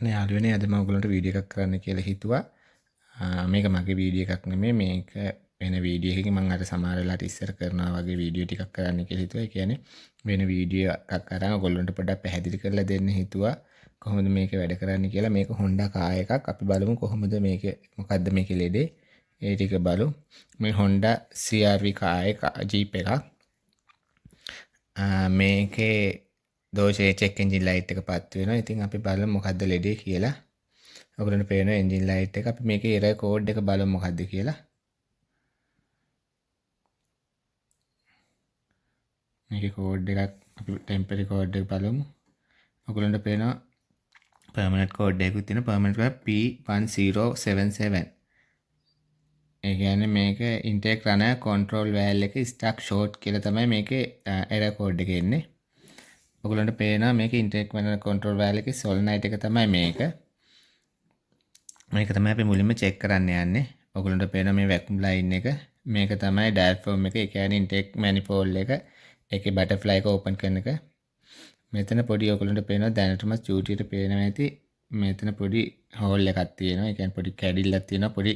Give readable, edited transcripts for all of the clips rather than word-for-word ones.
නේ යාළුවනේ, අද මම ඔයගොල්ලන්ට වීඩියෝ එකක් කරන්න කියලා හිතුවා. මේක මගේ වීඩියෝ එකක් නෙමෙයි, මේක වෙන වීඩියෝ එකකින් මම අර සමහර වෙලාවට ඉස්සර කරනවා වගේ වීඩියෝ ටිකක් කරන්න කියලා හිතුවා. ඒ කියන්නේ වෙන වීඩියෝ එකක් අරන් ඔයගොල්ලන්ට පොඩ්ඩක් පැහැදිලි කරලා දෙන්න හිතුවා කොහොමද මේක වැඩ කරන්නේ කියලා. මේක Honda car එකක්. අපි බලමු කොහොමද මේක, මොකද්ද මේකේ ලෙඩේ, ඒ ටික බලමු. මේ Honda CR-V car එක, ජීප් එකක්. මේකේ දෝෂයේ චෙක් එන්ජින් ලයිට් එක පත් වෙනවා. ඉතින් අපි බලමු මොකද්ද ලෙඩේ කියලා. ඔයගොල්ලන්ට පේනවා එන්ජින් ලයිට් එක. අපි මේකේ එරර් කෝඩ් එක බලමු මොකද්ද කියලා. මේකේ කෝඩ් එකක් අපි ටෙම්පරරි කෝඩ් එක බලමු. ඔයගොල්ලන්ට පේනවා පර්මනන්ට් කෝඩ් එකකුත් තියෙනවා. Permanent code P1077. ඒ කියන්නේ මේක ඉන්ටේක් රනර් කන්ට්‍රෝල් වැල්ව් එක ස්ටක් ෂෝට් කියලා තමයි මේකේ එරර් කෝඩ් එක එන්නේ. ඔයගොල්ලන්ට පේනවා මේක ඉන්ටේක් රනර් කන්ට්‍රෝල් වැල්ව් එකේ සොලනයිට් එක තමයි මේක. මේක තමයි අපි මුලින්ම චෙක් කරන්න යන්නේ. ඔයගොල්ලන්ට පේනවා මේ වැකුම් ලයින් එක. මේක තමයි ඩයෆ්‍රෑම් එක. ඒ කියන්නේ ඉන්ටේක් මැනිෆෝල්ඩ් එක. ඒකේ බටර්ෆ්ලයි එක ඕපන් කරන එක. මෙතන පොඩි ඔයගොල්ලන්ට පේනවා දැනටම චූටියට පේනවා ඇති. මෙතන පොඩි හෝල් එකක් තියෙනවා. ඒ කියන්නේ පොඩි කැඩිල්ලක් තියෙනවා. පොඩි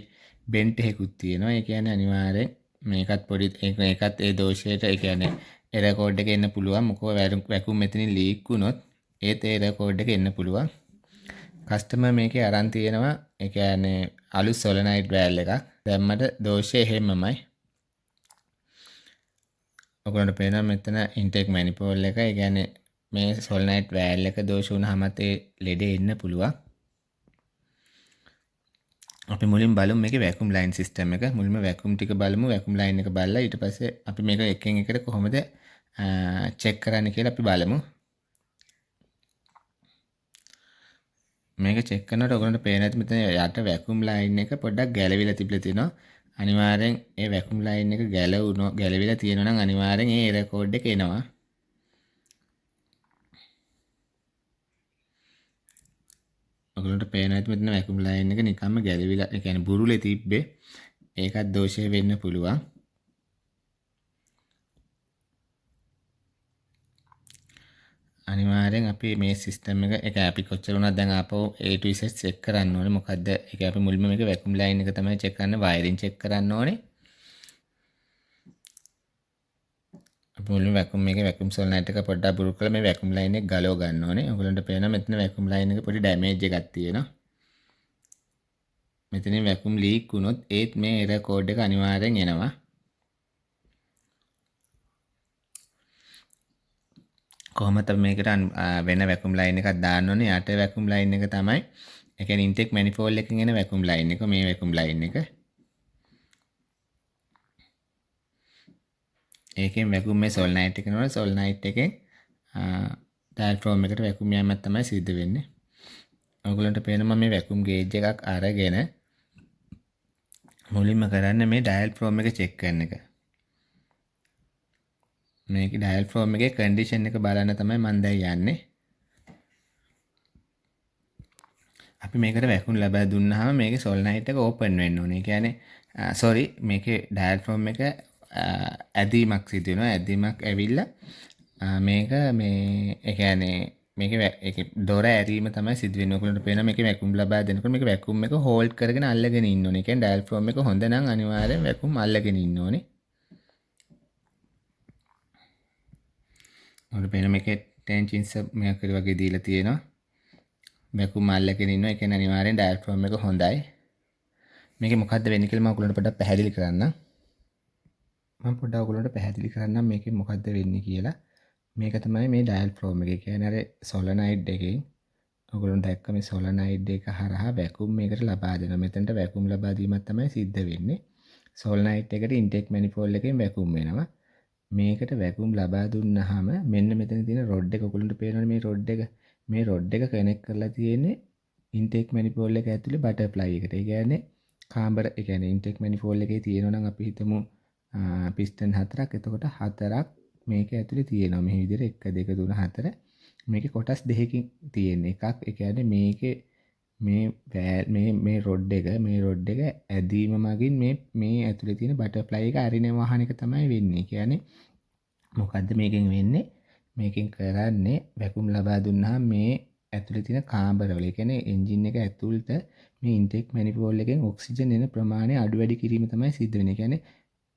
බෙන්ට් එකකුත් තියෙනවා. ඒ කියන්නේ අනිවාර්යෙන් මේකත් පොඩි ඒකත් ඒ දෝෂයට, ඒ කියන්නේ එරර් කෝඩ් එක එන්න පුළුවන්. මොකෝ වැකුම් මෙතනින් ලීක් වුණොත් ඒත් ඒ එරර් කෝඩ් එක එන්න පුළුවන්. කස්ටමර් මේකේ අරන් තියෙනවා. ඒ කියන්නේ අලුත් සොලනයිඩ් වැල්ව් එකක්. දැම්මට දෝෂය එහෙමමයි. ඔයගොල්ලන්ට පේනවා මෙතන ඉන්ටේක් මැනිෆෝල්ඩ් එක. ඒ කියන්නේ මේ සොලනයිඩ් වැල්ව් එක දෝෂ වුණාමත් ඒ ලෙඩේ එන්න පුළුවන්. අපි මුලින් බලමු මේකේ වැකුම් ලයින් සිස්ටම් එක. මුලින්ම වැකුම් ටික බලමු. වැකුම් ලයින් එක බලලා ඊට පස්සේ අපි මේක එකෙන් එකට කොහොමද චෙක් කරන්න කියලා අපි බලමු. මේක චෙක් කරනකොට ඔයගොල්ලන්ට පේන ඇති මෙතන යට වැකුම් ලයින් එක පොඩ්ඩක් ගැලවිලා තිබිලා තියෙනවා. අනිවාර්යෙන් ඒ වැකුම් ලයින් එක ගැලවිලා තියෙනවා නම් අනිවාර්යෙන් ඒ එරර් කෝඩ් එක එනවා. ඔයගොල්ලන්ට පේන ඇති මෙතන වැකුම් ලයින් එක නිකම්ම ගැලවිලා, ඒ කියන්නේ බුරුලේ තිබ්බේ. ඒකත් දෝෂය වෙන්න පුළුවන්. අනිවාර්යෙන් අපි මේ සිස්ටම් එක, ඒ කියන්නේ අපි කොච්චර වුණත් දැන් ආපහු A to Z check කරන්න ඕනේ. මොකද්ද? ඒ කියන්නේ අපි මුලින්ම මේක වැකුම් ලයින් එක තමයි චෙක් කරන්නේ, වයරින් චෙක් කරන්න ඕනේ. අපි මුලින්ම වැකුම් එකේ වැකුම් සොලනයිට් එක පොඩ්ඩක් බුරු කරලා මේ වැකුම් ලයින් එක ගලව ගන්න ඕනේ. ඔයගොල්ලන්ට පේනවා මෙතන වැකුම් ලයින් එක පොඩි ඩැමේජ් එකක් තියෙනවා. මෙතනින් වැකුම් ලීක් වුණොත් ඒත් මේ එරර් කෝඩ් එක අනිවාර්යෙන් එනවා. කොහොමද අපි මේකට වෙන වැකුම් ලයින් එකක් දාන්න ඕනේ. යට වැකුම් ලයින් එක තමයි, ඒ කියන්නේ ඉන්ටේක් මැනිෆෝල්ඩ් එකෙන් එන වැකුම් ලයින් එක, මේ වැකුම් ලයින් එක. ඒකෙන් වැකුම් මේ සොලනයිට් එක නෝන සොලනයිට් එකෙන් ඩයෆ්‍රෑම් එකට වැකුම් යෑමක් තමයි සිද්ධ වෙන්නේ. ඔයගොල්ලන්ට පේනවා මම මේ වැකුම් ගේජ් එකක් අරගෙන මුලින්ම කරන්නේ මේ ඩයෆ්‍රෑම් එක චෙක් කරන එක. මේකේ ඩයෆ්‍රෑම් එකේ කන්ඩිෂන් එක බලන්න තමයි මම දැන් යන්නේ. අපි මේකට වැකුම් ලබා දුන්නාම මේකේ සොලනයිට් එක ඕපන් වෙන්න ඕනේ. ඒ කියන්නේ, සෝරි, මේකේ ඩයෆ්‍රෑම් එක ඇදීමක් සිදු වෙනවා. ඇදීමක් ඇවිල්ලා, මේක මේ, ඒ කියන්නේ මේකේ ඒකේ දොර ඇරීම තමයි සිදු වෙන්නේ. ඔයගොල්ලන්ට පේනවා මේකේ වැකුම් ලබා දෙනකොට මේකේ වැකුම් එක හෝල්ඩ් කරගෙන අල්ලගෙන ඉන්න ඕනේ. ඒ කියන්නේ ඩයෆ්‍රෑම් එක හොඳ නම් අනිවාර්යෙන් වැකුම් අල්ලගෙන ඉන්න ඕනේ. ඔයාලට පේනවා මේකේ ටෙන්ෂන්ස් මේක වගේ දීලා තියෙනවා. වැකුම් අල්ලගෙන ඉන්නවා. ඒ කියන්නේ අනිවාර්යෙන් ඩයෆ්‍රෑම් එක හොඳයි. මේකේ මොකද්ද වෙන්නේ කියලා මම ඔයගොල්ලන්ට පොඩ්ඩක් පැහැදිලි කරන්නම්. මම පොඩ්ඩක් ඔයගොල්ලන්ට පැහැදිලි කරන්නම් මේකේ මොකද්ද වෙන්නේ කියලා. මේක තමයි මේ ඩයෆ්‍රෑම් එක. ඒ කියන්නේ අර සොලනයිඩ් එකෙන් ඔයගොල්ලෝ දැක්ක මේ සොලනයිඩ් එක හරහා වැකුම් මේකට ලබා දෙනවා. මෙතනට වැකුම් ලබා දීමක් තමයි සිද්ධ වෙන්නේ. සොලනයිඩ් එකට ඉන්ටේක් මැනිෆෝල්ඩ් එකෙන් වැකුම් වෙනවා. මේකට වැකුම් ලබා දුන්නාම මෙන්න මෙතන තියෙන රොඩ් එක ඔයගොල්ලන්ට පේනවනේ මේ රොඩ් එක. මේ රොඩ් එක කනෙක්ට් කරලා තියෙන්නේ ඉන්ටේක් මැනිෆෝල්ඩ් එක ඇතුලේ බටර්ෆ්ලයි එකට. ඒ කියන්නේ කාමර, ඒ කියන්නේ ඉන්ටේක් මැනිෆෝල්ඩ් එකේ තියෙනවා නම් අපි හිතමු, පිස්ටන් හතරක්. එතකොට හතරක් මේක ඇතුලේ තියෙනවා. මේ විදිහට 1 2 3 4 මේකේ කොටස් දෙකකින් තියෙන එකක්. ඒ කියන්නේ මේකේ මේ මේ, මේ රොඩ් එක, මේ රොඩ් එක ඇදීම මගින් මේ ඇතුලේ තියෙන බටර්ෆ්ලයි එක අරින වහන එක තමයි වෙන්නේ. ඒ කියන්නේ මොකද්ද මේකෙන් වෙන්නේ? මේකෙන් කරන්නේ වැකුම් ලබා දුන්නාම මේ ඇතුලේ තියෙන කාමරවල, ඒ කියන්නේ එන්ජින් එක ඇතුළට මේ ඉන්ටේක් මැනිෆෝල්ඩ් එකෙන් ඔක්සිජන් එන ප්‍රමාණය අඩු වැඩි කිරීම තමයි සිද්ධ වෙන්නේ. ඒ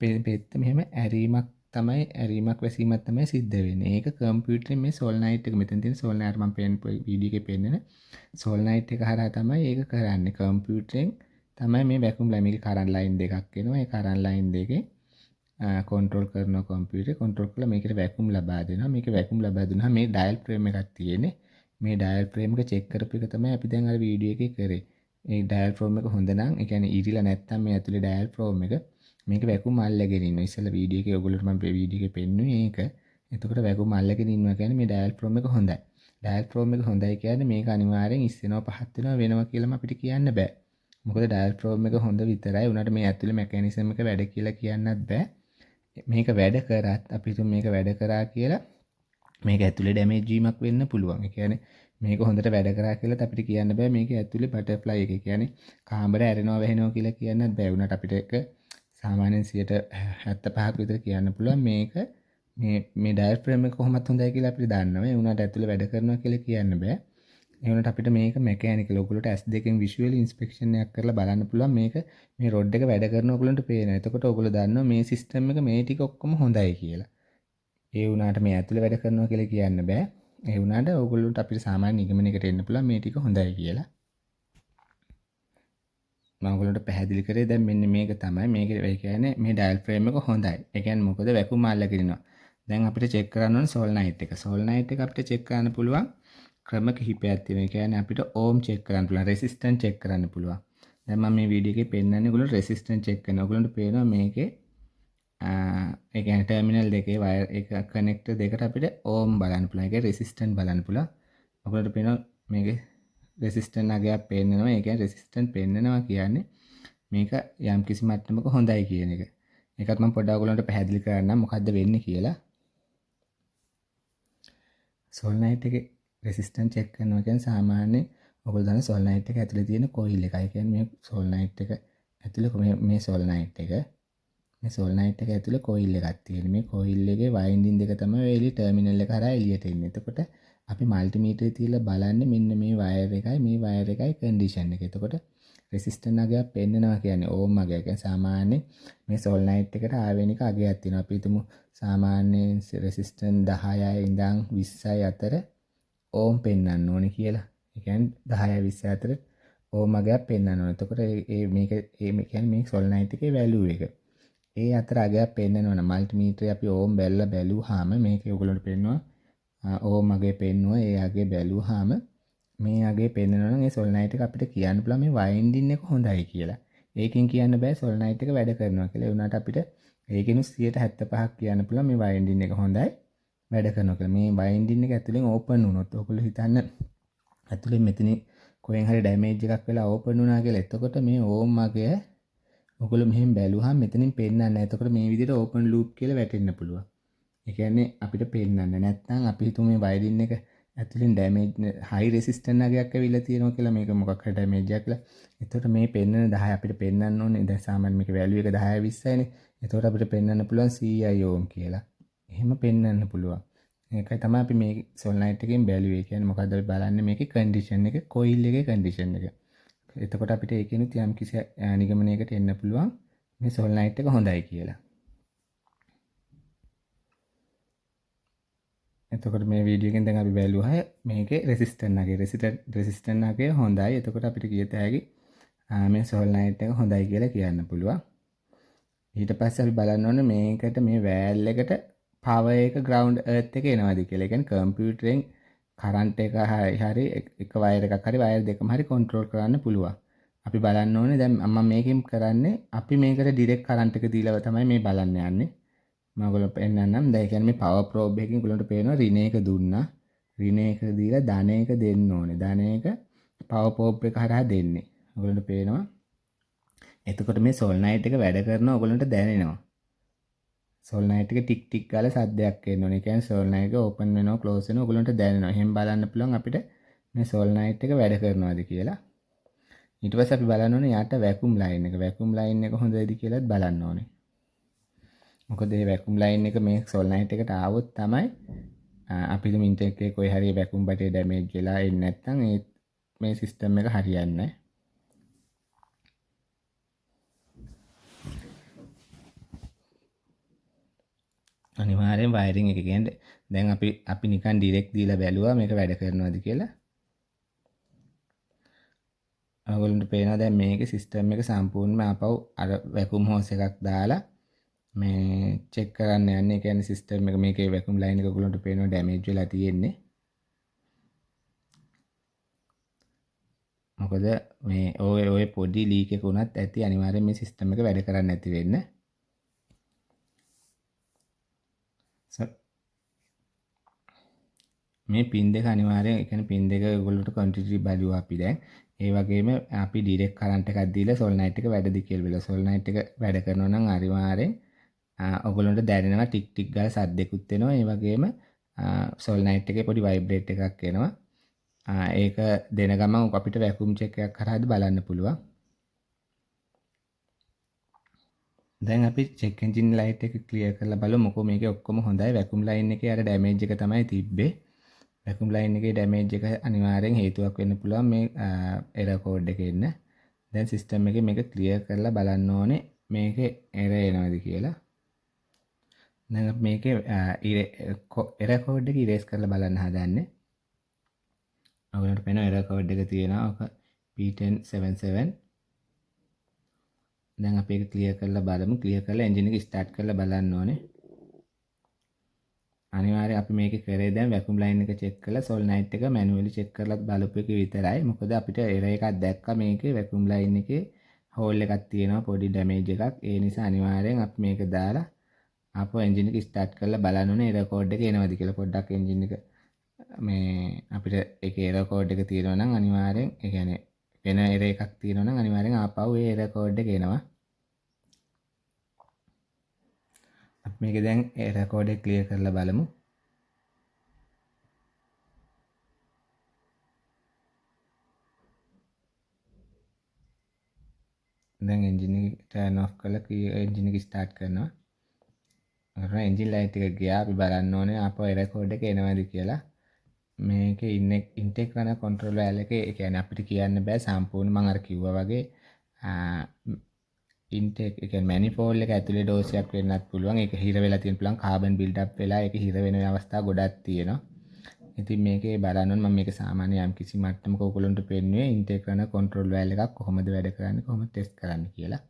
කියන්නේ පෙත්ත මෙහෙම ඇරීමක් තමයි, ඇරීමක් වැසීමක් තමයි සිද්ධ වෙන්නේ. ඒක කම්පියුටරෙන් මේ සොලනොයිඩ් එක, මෙතන තියෙන සොලනොයිඩ් මම වීඩියෝ එකේ පෙන්නන සොලනොයිඩ් එක හරහා තමයි ඒක කරන්නේ. කම්පියුටරෙන් තමයි මේ වැකුම් ලයින්, මේකේ කරන්ට් ලයින් දෙකක් එනවා. ඒ කරන්ට් ලයින් දෙකෙන් කන්ට්‍රෝල් කරනවා කම්පියුටරේ. කන්ට්‍රෝල් කරලා මේකට වැකුම් ලබා දෙනවා. මේක වැකුම් ලබා දුන්නාම මේ ඩයල් ෆ්‍රේම් එකක් තියෙන්නේ. මේ ඩයල් ෆ්‍රේම් එක චෙක් කරපු එක තමයි අපි දැන් අර වීඩියෝ එකේ කරේ. ඒ ඩයල් ෆ්‍රේම් එක හොඳ නම්, ඒ කියන්නේ ඉරිලා නැත්තම් මේ ඇතුලේ ඩයල් ෆ්‍රේම් එක මේක වැකුම් අල්ලගෙන ඉන්නවා. ඉස්සෙල්ලා වීඩියෝ එකේ ඔයගොල්ලන්ට මම වීඩියෝ එකේ පෙන්නුවේ ඒක. එතකොට වැකුම් අල්ලගෙන ඉන්නවා කියන්නේ මේ ඩයල් ෆ්‍රේම් එක හොඳයි. ඩයල් ෆ්‍රේම් එක හොඳයි කියන්නේ මේක අනිවාර්යෙන් ඉස්සෙනවා පහත් වෙනවා වෙනවා කියලාම අපිට කියන්න බෑ. මොකද ඩයල් ෆ්‍රේම් එක හොඳ විතරයි. උනාට මේ ඇතුලේ මෙකැනිසම් එක වැඩ කියලා කියන්නත් බෑ. මේක වැඩ කරත් අපි හිතමු මේක වැඩ කරා කියලා මේක ඇතුලේ ඩැමේජ් වීමක් වෙන්න පුළුවන්. ඒ කියන්නේ මේක හොඳට වැඩ කරා කියලාත් අපිට කියන්න බෑ. මේක ඇතුලේ බටර්ෆ්ලයි එක, ඒ කියන්නේ කාමර ඇරෙනවා වැහෙනවා කියලා කියන්නත් බෑ. උනාට අපිට ඒක සාමාන්‍යයෙන් 75ක් විතර කියන්න පුළුවන්. මේක මේ ඩයල් ෆ්‍රේම් එක කොහොමත් හොඳයි කියලා අපිට දන්නවා. ඒ වුණාට ඇතුලේ වැඩ කරනවා කියලා කියන්න බෑ. ඒ වුණාට අපිට මේක මැකෑනිකල් ඔයගොල්ලෝට ඇස් දෙකෙන් විෂුවල් ඉන්ස්පෙක්ෂන් එකක් කරලා බලන්න පුළුවන්. මේක මේ රොඩ් එක වැඩ කරනවා ඔයගොල්ලන්ට පේනවා. එතකොට ඔයගොල්ලෝ දන්නවා මේ සිස්ටම් එක මේ ටික ඔක්කොම හොඳයි කියලා. ඒ වුණාට මේ ඇතුලේ වැඩ කරනවා කියලා කියන්න බෑ. ඒ වුණාට ඔයගොල්ලන්ට අපිට සාමාන්‍ය නිගමනයකට එන්න පුළුවන් මේ ටික හොඳයි කියලා. මම ඔයගොල්ලන්ට පැහැදිලි කරේ දැන් මෙන්න මේක තමයි. මේක ඒ කියන්නේ මේ ඩයල් ෆ්‍රේම් එක හොඳයි. ඒ කියන්නේ මොකද වැකුම් අල්ලගෙන ඉනවා. දැන් අපිට චෙක් කරන්න ඕනේ සොලනොයිඩ් එක. සොලනොයිඩ් එක අපිට චෙක් කරන්න පුළුවන් ක්‍රම කිහිපයක් තියෙනවා. ඒ කියන්නේ අපිට ඕම් චෙක් කරන්න පුළුවන්, රෙසිස්ටන්ස් චෙක් කරන්න පුළුවන්. දැන් මම මේ වීඩියෝ එකේ පෙන්නන්නේ ඔයගොල්ලෝ රෙසිස්ටන්ස් චෙක් කරන. ඔයගොල්ලන්ට පේනවා මේකේ, ඒ කියන්නේ ටර්මිනල් දෙකේ වයර් එක කනෙක්ටර් දෙකට අපිට ඕම් බලන්න පුළුවන්. ඒ කියන්නේ රෙසිස්ටන්ස් බලන්න පුළුවන්. ඔයගොල්ලන්ට පේනවා මේකේ රෙසිස්ටන්ස් අගයක් පෙන්නනවා. ඒ කියන්නේ රෙසිස්ටන්ස් පෙන්නනවා කියන්නේ මේක යම්කිසි මට්ටමක හොඳයි කියන එක. ඒකත් මම පොඩ්ඩක් ඔයගොල්ලන්ට පැහැදිලි කරන්නම් මොකද්ද වෙන්නේ කියලා. සොලනොයිඩ් එකේ රෙසිස්ටන්ස් චෙක් කරනවා කියන්නේ සාමාන්‍ය ඔයගොල්ලෝ දන්න සොලනොයිඩ් එක ඇතුලේ තියෙන කොයිල් එක. ඒ කියන්නේ මේ සොලනොයිඩ් එක ඇතුලේ මේ සොලනොයිඩ් එක මේ සොලනොයිඩ් එක ඇතුලේ කොයිල් එකක් තියෙන. මේ කොයිල් එකේ වයින්ඩින් දෙක තමයි ඔය එළිය ටර්මිනල් එක හරහා එළියට එන්නේ. එතකොට අපි මල්ටිමීටරේ තියලා බලන්නේ මෙන්න මේ වයර් එකයි මේ වයර් එකයි කන්ඩිෂන් එක. එතකොට රෙසිස්ටන්ස් අගයක් පෙන්නනවා කියන්නේ ඕම් අගයක්. කියන්නේ සාමාන්‍ය මේ සොලනොයිඩ් එකට ආවේනික අගයක් තියෙනවා. අපි හිතමු සාමාන්‍යයෙන් රෙසිස්ටන්ස් 10යි ඉඳන් 20යි අතර ඕම් පෙන්වන්න ඕනේ කියලා. ඒ කියන්නේ 10යි 20යි අතර ඕම් අගයක් පෙන්වන්න ඕනේ. එතකොට ඒ මේක ඒ මේ කියන්නේ මේ සොලනොයිඩ් එකේ වැලියු එක. ඒ අතර අගයක් පෙන්වනවා නම් මල්ටිමීටරේ අපි ඕම් බැලලා බැලුවාම මේකේ ඔයගොල්ලන්ට පෙන්වනවා, ඕම් අගය පෙන්නුවා. ඒ අගය බැලුවාම මේ අගය පෙන්වනවා නම් ඒ සොලනොයිඩ් එක අපිට කියන්න පුළුවන් මේ වයින්ඩින් එක හොඳයි කියලා. ඒකෙන් කියන්න බෑ සොලනොයිඩ් එක වැඩ කරනවා කියලා. ඒ වුණාට අපිට ඒකෙනුත් 75ක් කියන්න පුළුවන් මේ වයින්ඩින් එක හොඳයි වැඩ කරනවා කියලා. මේ වයින්ඩින් එක ඇතුලෙන් ඕපන් වුණොත් ඔයගොල්ලෝ හිතන්න ඇතුලෙන් මෙතනින් කොහෙන් හරි ඩැමේජ් එකක් වෙලා ඕපන් වුණා කියලා. එතකොට මේ ඕම් අගය ඔයගොල්ලෝ මෙහෙම බැලුවාම මෙතනින් පෙන්වන්නේ නැහැ. එතකොට මේ විදිහට ඕපන් ලූප් කියලා වැටෙන්න පුළුවන්. ඒ කියන්නේ අපිට පෙන්වන්නේ නැත්නම් අපි හිතමු මේ වයිරින් එක ඇතුලෙන් ඩැමේජ් හයි රෙසිස්ටන්ස් අගයක් ඇවිල්ලා තියෙනවා කියලා, මේක මොකක් හරි ඩැමේජ් එකක් කියලා. එතකොට මේ පෙන්වන 10 අපිට පෙන්වන්න ඕනේ. දැන් සාමාන්‍ය මේකේ වැලියු එක 10 20යිනේ. එතකොට අපිට පෙන්වන්න පුළුවන් CI ඕම් කියලා. එහෙම පෙන්වන්න පුළුවන්. ඒකයි තමයි අපි මේ සොලනොයිඩ් එකෙන් බැලුවේ. ඒ කියන්නේ මොකද්ද අපි බලන්නේ මේකේ කන්ඩිෂන් එක, කොයිල් එකේ කන්ඩිෂන් එක. එතකොට අපිට ඒකෙනුත් යම් කිසි නිගමනයකට එන්න පුළුවන් මේ සොලනොයිඩ් එක හොඳයි කියලා. එතකොට මේ වීඩියෝ එකෙන් දැන් අපි බැලුවා මේකේ රෙසිස්ටන්ස් අගය. රෙසිස්ටන්ස් අගය හොඳයි. එතකොට අපිට කියත හැකි මේ සොලනොයිඩ් එක හොඳයි කියලා කියන්න පුළුවන්. ඊට පස්සේ අපි බලන්න ඕනේ මේකට මේ වෑල් එකට පවර් එක ග්‍රවුන්ඩ් අර්ත් එක එනවද කියලා. ඒ කියන්නේ කම්පියුටරෙන් කරන්ට් එක හරි එක වයර් එකක් හරි වයර් දෙකම හරි කන්ට්‍රෝල් කරන්න පුළුවන්. අපි බලන්න ඕනේ දැන් මම මේකෙන් කරන්නේ අපි මේකට ඩිරෙක්ට් කරන්ට් එක දීලා තමයි මේ බලන්න යන්නේ. මම ඔයගොල්ලෝ පෙන්නන්නම්. දැන් ඒ කියන්නේ මේ පවර් ප්‍රෝබ් එකකින් ඔයගොල්ලන්ට පේනවා ඍණ එක දුන්නා. ඍණ එක දීලා ධන එක දෙන්න ඕනේ. ධන එක පවර් ප්‍රෝබ් එක හරහා දෙන්නේ. ඔයගොල්ලන්ට පේනවා. එතකොට මේ සොලනොයිඩ් එක වැඩ කරනවා ඔයගොල්ලන්ට දැනෙනවා. සොලනොයිඩ් එක ටික් ටික් ගාලා සද්දයක් එන්න ඕනේ. ඒ කියන්නේ සොලනොයිඩ් එක ඕපන් වෙනවා ක්ලෝස් වෙනවා ඔයගොල්ලන්ට දැනෙනවා. එහෙම බලන්න පුළුවන් අපිට මේ සොලනොයිඩ් එක වැඩ කරනවද කියලා. ඊට පස්සේ අපි බලන්න ඕනේ යට වැකුම් ලයින් එක. වැකුම් ලයින් එක හොඳයිද කියලාත් බලන්න ඕනේ. මොකද මේ වැකුම් ලයින් එක මේ සොලනොයිඩ් එකට ආවොත් තමයි අපි හිතමු ඉන්ටේක් එකේ කොයි හරි වැකුම් බටේ ඩැමේජ් වෙලා එන්නේ නැත්නම් ඒ මේ සිස්ටම් එක හරියන්නේ නැහැ. අනිවාර්යෙන් වයරින් එක කියන්නේ දැන් අපි නිකන් ඩිරෙක්ට් දීලා බැලුවා මේක වැඩ කරනවද කියලා. ඔයගොල්ලන්ට පේනවා දැන් මේකේ සිස්ටම් එක සම්පූර්ණයෙන්ම ආපහු අර වැකුම් හෝස් එකක් දාලා මේ චෙක් කරන්න යන්නේ. ඒ කියන්නේ සිස්ටම් එක මේකේ වැකුම් ලයින් එක ඔයගොල්ලන්ට පේනවා ඩැමේජ් වෙලා තියෙන්නේ. මොකද මේ ඔය පොඩි ලීක් එක වුණත් ඇති අනිවාර්යෙන් මේ සිස්ටම් එක වැඩ කරන්නේ නැති වෙන්න. මේ පින් දෙක අනිවාර්යෙන්, ඒ කියන්නේ පින් දෙක ඔයගොල්ලන්ට ක්වොන්ටිටි බැලුවා අපි දැන්. ඒ වගේම අපි ඩිරෙක්ට් කරන්ට් එකක් දීලා සොලනයිට් එක වැඩද කියලා බලුවා. සොලනයිට් එක වැඩ කරනවා නම් අනිවාර්යෙන්, ඔයගොල්ලන්ට දැනෙනවා ටික් ටික් ගාලා සද්දෙකුත් එනවා. ඒ වගේම, සොලනයිට් එකේ පොඩි වයිබ්‍රේට් එකක් එනවා. ඒක දෙන ගමන් අපිට වැකුම් චෙක් එකක් හරහාද බලන්න පුළුවන්. දැන් අපි චෙක් එන්ජින් ලයිට් එක ක්ලියර් කරලා බලමු. මොකෝ මේකේ ඔක්කොම හොඳයි. වැකුම් ලයින් එකේ අර ඩැමේජ් එක තමයි තිබ්බේ. වැකුම් ලයින් එකේ ඩැමේජ් එක අනිවාර්යෙන් හේතුවක් වෙන්න පුළුවන් මේ, එරර් කෝඩ් එකේ එන්න. දැන් සිස්ටම් එකේ මේක ක්ලියර් කරලා බලන්න ඕනේ මේකේ එරර් එනවද කියලා. දැන් අපි මේකේ, එරර් කෝඩ් එක ඉරේස් කරලා බලන්න හදන්නේ. ඔයගොල්ලන්ට පේනවා එරර් කෝඩ් එක තියෙනවා. ඔක P1077. දැන් අපි ඒක ක්ලියර් කරලා බලමු. ක්ලියර් කරලා එන්ජින් එක ස්ටාර්ට් කරලා බලන්න ඕනේ. අනිවාර්යයෙන් අපි මේකේ කරේ දැන් වැකුම් ලයින් එක චෙක් කරලා සොලනයිට් එක මැනුවලි චෙක් කරලා බලපු එක විතරයි. මොකද අපිට එරර් එකක් දැක්කා මේකේ වැකුම් ලයින් එකේ හෝල් එකක් තියෙනවා පොඩි ඩැමේජ් එකක්. ඒ නිසා අනිවාර්යයෙන් අපි මේක දාලා ආපහු එන්ජින් එක ස්ටාර්ට් කරලා බලන්න ඕනේ එරර් කෝඩ් එක එනවද කියලා. පොඩ්ඩක් එන්ජින් එක මේ අපිට ඒකේ එරර් කෝඩ් එක තියෙනවා නම් අනිවාර්යෙන්, ඒ කියන්නේ වෙන එරර් එකක් තියෙනවා නම් අනිවාර්යෙන් ආපහු ඒ එරර් කෝඩ් එක එනවා. අපි මේක දැන් එරර් කෝඩ් එක ක්ලියර් කරලා බලමු. දැන් එන්ජින් එක ටර්න් ඔෆ් කරලා එන්ජින් එක ස්ටාර්ට් කරනවා. අර එන්ජින් ලයිට් එක ගියා. අපි බලන්න ඕනේ ආපහු එරර් කෝඩ් එක එනවද කියලා. මේකේ ඉන්ටේක් රන කන්ට්‍රෝල් වැල් එකේ, ඒ කියන්නේ අපිට කියන්න බෑ සම්පූර්ණ මං අර කිව්වා වගේ, ඉන්ටේක්, ඒ කියන්නේ මැනිෆෝල්ඩ් එක ඇතුලේ ඩෝසයක් වෙන්නත් පුළුවන්. ඒක හිර වෙලා තියෙන පුළුවන්, කාබන් බිල්ඩ් අප් වෙලා ඒක හිර වෙන අවස්ථා ගොඩක් තියෙනවා. ඉතින් මේකේ බලන්න ඕනේ මම මේක සාමාන්‍ය යම් කිසි මට්ටමක ඔයගොල්ලන්ට පෙන්නුවේ ඉන්ටේක් රන කන්ට්‍රෝල් වැල් එකක් කොහොමද වැඩ කරන්නේ, කොහොමද ටෙස්ට් කරන්නේ කියලා.